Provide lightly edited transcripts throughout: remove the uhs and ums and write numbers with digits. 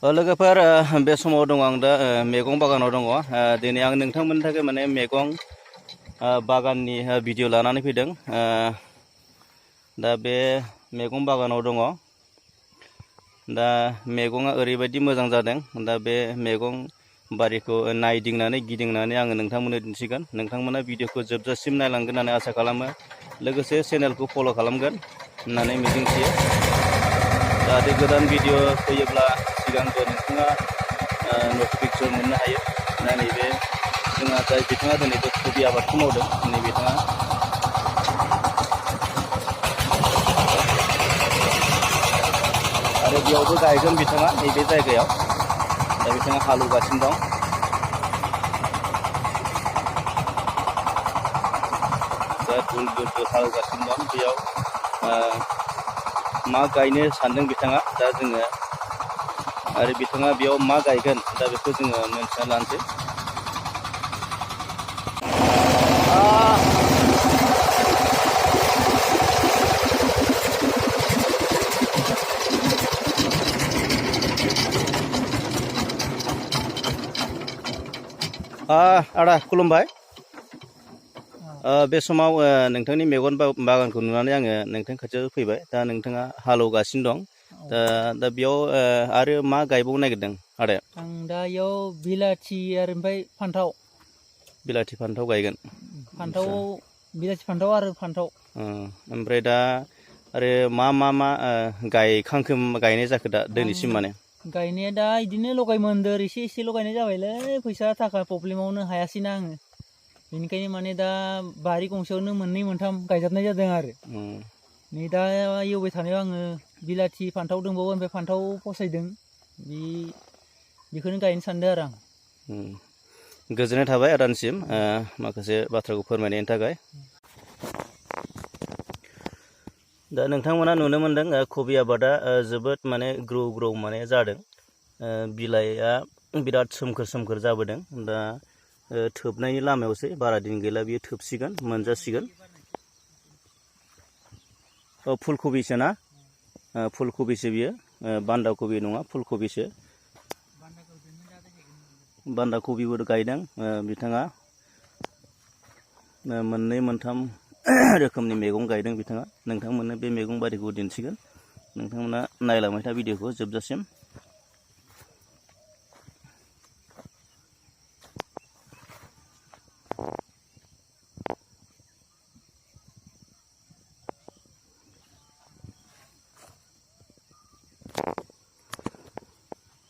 लोगोफोर बे समाव दङ आं दा मैगं बागानाव दङ। दिनै आं नोंथांमोननि थाखाय माने मैगं बागाननि भिडिअ लानानै फैदों। दा बे मैगं बागानाव दङ। दा मैगङा ओरैबायदि मोजां जादों। दा बे मैगं बारिखौ नायदिंनानै गिदिंनानै आङो नोंथांमोननो दिन्थिगोन। नोंथांमोना भिडिअखौ जोबजासिम नायलांगोन होननानै आसा खालामो। लोगोसे चेनेलखौ फल' खालामगोन होननानै मिजिंथियो। जाहाथे गोदान भिडिअ फैयोब्ला सिगांबो नोंथाङा नटिफिकेसन मोननो हायो। दा नैबे जोंहा जाय बिथाङा दिनै बे कबि आबादखौ मावदों, नै बिथाङा आरो बेयावबो गायगोन बिथाङा नैबे जायगायाव। दा बिथाङा हालेवगासिनो दं। दा दुल दुल हालेवगासिनो दं। बेयाव मा गायनो सानदों बिथाङा। दा जोङो आरो बिथाङा बेयाव मा गायगोन, दा बेखौ जोङो मिन्थिना लानोसै। आदा खुलुमबाय। बे समाव नोंथांनि मेगन बागानखौ नुनानै आङो नोंथांनि खाथियाव फैबाय। दा नोंथाङा हालेवगासिनो दं। दा बेयाव आरो मा गायबावनो नागिरदों आदाया? आं दा इयाव बिलाथि आरो ओमफ्राय फान्थाव। बिलाथि फान्थाव गायगोन। बिलाथि फान्थाव आरो फान्थाव। ओमफ्राय दा आरो मा गायखांखो, गायनाय जाखो दा दिनैसिम माने? गायनाया दा इदिनो लगायमोन्देर एसे एसे लगायनाय जाबायलै। फैसा थाखा प्रब्लेमावनो हायासैना आङो। बेनिखायनो माने दा बारि गंसेयावनो मोननै मोनथाम गायजाबनाय जादों आरो। नै दा एवबाय थानायाव आङो बिलाथि फान्थाव दंबावो, ओमफ्राय फान्थाव फसायदों। बेखौनो गायनो सानदों आरो आं। गोजोननाय थाबाय आदानिसिम माखासे बाथ्राखौ फोरमायनायनि थाखाय। दा नोंथांमोना नुनो मोनदों कबि आबादा जोबोद माने ग्रौ माने जादों। बिलाइआ बिराद सोमखोर सोमखोर जाबोदों। दा थोबनायनि लामायावसै, बारा दिन गैला बियो थोबसिगोन, मोनजासिगोन। फुलकबिसो ना? फुलकबिसो बियो, बान्दा कबि नङा, फुलकबिसो। बान्दा कबिबो गायदों बिथाङा। मोननै मोनथाम रोखोमनि मैगं गायदों बिथाङा। नोंथांमोननो बे मैगं बारिखौ दिन्थिगोन। नोंथांमोना नायलांबाय था भिडिअखौ जोबजासिम।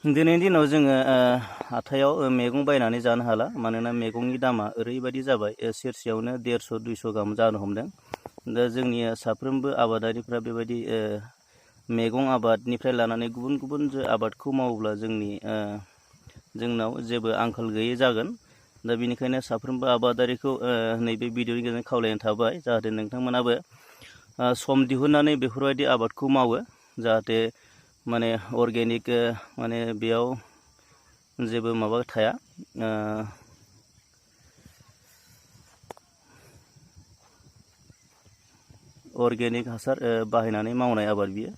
दिनैनि दिनाव जोङो हाथायाव मैगं बायनानै जानो हाला। मानोना मैगंनि दामा ओरैबायदि जाबाय, सेरसेयावनो 150-200 गाहाम जानो हमदों। दा जोंनि साफ्रोमबो आबादारिफ्रा बेबायदि मैगं आबादनिफ्राय लानानै गुबुन गुबुन आबादखौ मावोब्ला जोंनाव जेबो आंखाल गैयै जागोन। दा बेनिखायनो साफ्रोमबो आबादारिखौ नैबे भिडिअनि गेजेरजों खावलायनाय थाबाय, जाहाथे नोंथांमोनाबो सम दिहुननानै बेफोरबायदि आबादखौ मावो। जाहाथे माने अर्गेनिक, माने बेयाव जेबो माबा थाया, अर्गेनिक हासार बाहायनानै मावनाय आबाद बियो।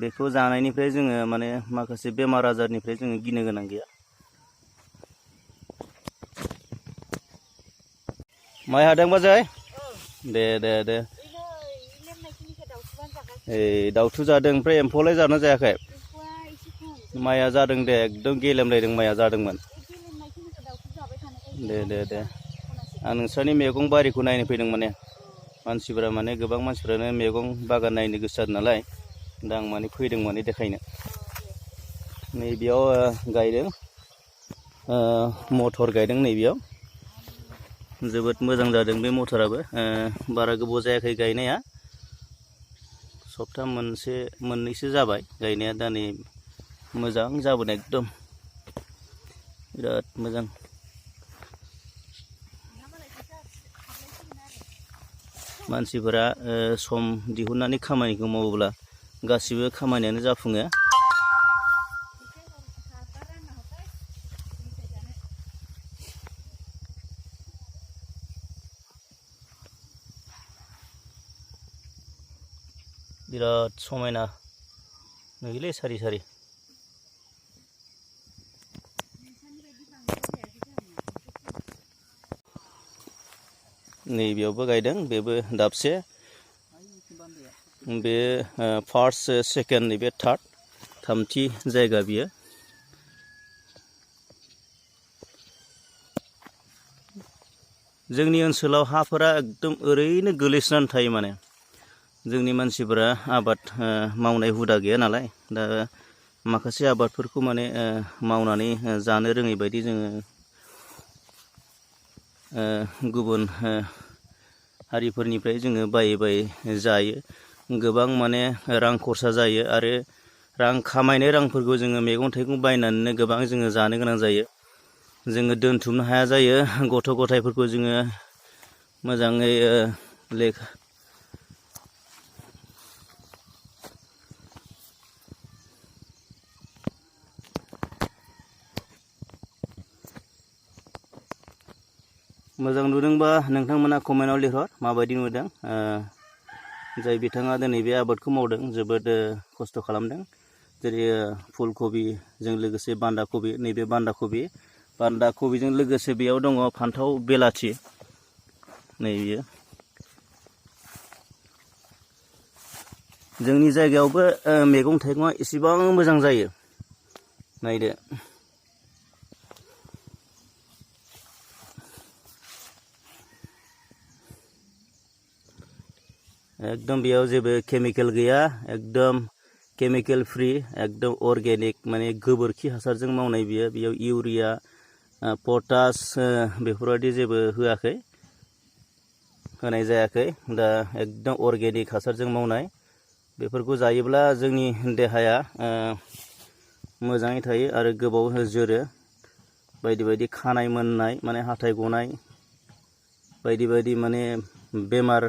बेखौ जानायनिफ्राय जोङो माने माखासे बेमार आजारनिफ्राय जोङो गिनो गोनां गैया। माइ हादों बाजै? दे दे दे। दाउथु जादों। ओमफ्राय एम्फौलाय जादों जायाखै? माइया जादों दे, एकदम गेलेमलायदों, माइया जादोंमोन। दे दे दे। आं नोंस्रानि मैगं बारिखौ नायनो फैदों माने। मानसिफोरा माने गोबां मानसिफ्रानो मैगं बागान नायनो गोसो जादों नालाय। दा आं माने फैदों माने देखायनो। नैबेयाव गायदों, मटर गायदों नैबेयाव। जोबोद मोजां जादों बे मटराबो। बारा गोबाव जायाखै गायनाया, सप्ता मोनसे मोननैसो जाबाय गायनाया। दा नै मोजां जाबोनाय, एकदम बिराद मोजां। मानसिफोरा सम दिहुननानै खामानिखौ मावोब्ला गासिबो खामानियानो जाफुङो। बिराद समायना नुयोलै सारि सारि। नैबेयावबो गायदों बेबो दाबसे बे फार्स्ट सेकेन्ड नैबे थार्ड थामथि जायगा बियो जोंनि ओनसोलाव हाफोरा एकदम ओरैनो गोलैसोनानै थायो माने जोंनि मानसिफोरा आबाद मावनाय हुदा गैया नालाय दा माखासे आबादफोरखौ माने मावनानै जानो रोङै बायदि जोङो गुबुन हारिफोरनिफ्राय जोङो बायै बायै जायो गोबां माने रां खरसा जायो आरो रां खामायनाय रांफोरखौ जोङो मैगं थाइगं बायनानैनो गोबां जोङो जानो गोनां जायो जोङो दोनथुमनो हाया जायो गथ' गथायफोरखौ जोङो मोजाङै लेखा मोजां नुदोंबा नोंथांमोना कमेन्टआव लिरहर माबायदि नुदों जाय बिथाङा दिनै बे आबादखौ मावदों जोबोद खस्थ' खालामदों जेरै फुलकबिजों लोगोसे बान्दा कबि नैबे बान्दा कबिजों लोगोसे बेयाव दङ फान्थाव बेलाथि नैबेयो जोंनि जायगायावबो मैगं थाइगङा एसेबां मोजां जायो नायदो एकदम बेयाव जेबो केमिकेल गैया एकदम केमिकेल फ्रि एकदम अर्गेनिक माने गोबोरखि हासारजों मावनाय बेयाव इउरिया पटास बेफोरबायदि जेबो होनाय जायाखै दा एकदम अर्गेनिक हासारजों मावनाय बेफोरखौ जायोब्ला जोंनि देहाया मोजाङै थायो आरो गोबाव जोरो बायदि बायदि खानाय मोननाय माने हाथाय गनाय बायदि बायदि माने बेमार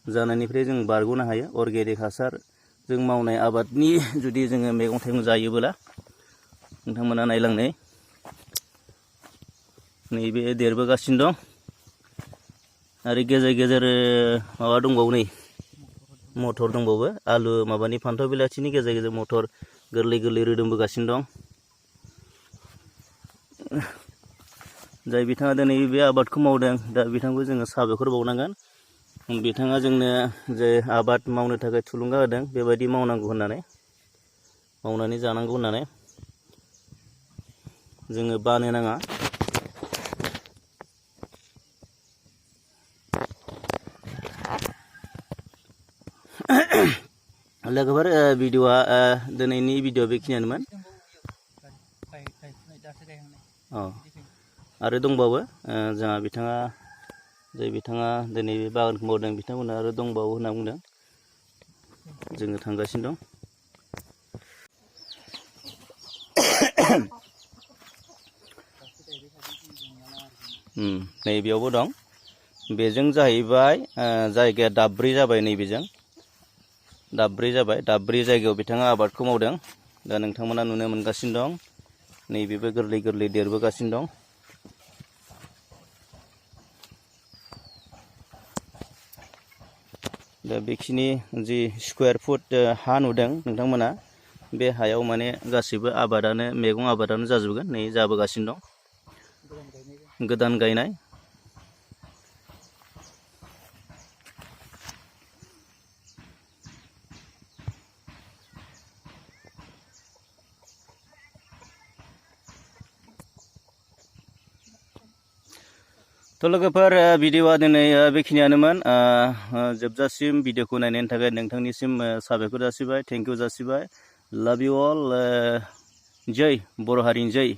जानायनिफ्राय जों बारग'नो हायो अर्गेनिक हासार जों मावनाय आबादनि जुदि जोङो मैगं थाइगं जायोब्ला नोंथांमोना नायलांनाय नैबे देरबोगासिनो दं आरो गेजेर गेजेर माबा दंबावो नै मटर दंबावो आलु माबानि फान्थाव बिलाथिनि गेजेर गेजेर मटर गोरलै गोरलै रोदोमबोगासिनो दं जाय बिथाङा दिनै बे आबादखौ मावदों दा बिथांखौ जोङो साबायखर बावनांगोन बिथाङा जोंनो जे आबाद मावनो थाखाय थुलुंगा होदों बेबायदि मावनांगौ होननानै मावनानै जानांगौ होननानै जोङो बानो नाङा लोगोफोर भिडिअआ दिनैनि भिडिअ बेखिनियानोमोन आरो दंबावो जोंहा बिथाङा जे बिथाङा दिनै बे बागानखौ मावदों बिथांमोनहा आरो दंबावो होनना बुंदों जोङो थांगासिनो दं नैबेयावबो दं बेजों जाहैबाय जायगाया दाब्रै जाबाय नैबेजों दाब्रै जाबाय दाब्रै जायगायाव बिथाङा आबादखौ मावदों दा नोंथांमोना नुनो मोनगासिनो दं नैबेबो गोरलै गोरलै देरबोगासिनो दं दा बेखिनि जि स्कुवेर फुट हा नुदों नोंथांमोना बे हायाव माने गासैबो आबादानो मैगं आबादानो जाजोबगोन नै जाबोगासिनो दं गोदान गायनाय तो लोगोफोर भिडिअआ दिनै बेखिनियानोमोन जोबजासिम भिडिअखौ नायनायनि थाखाय नोंथांनिसिम साबायखर जासिबाय थेंक इउ जासिबाय लाभ इउ अल जय बर' हारिनि जय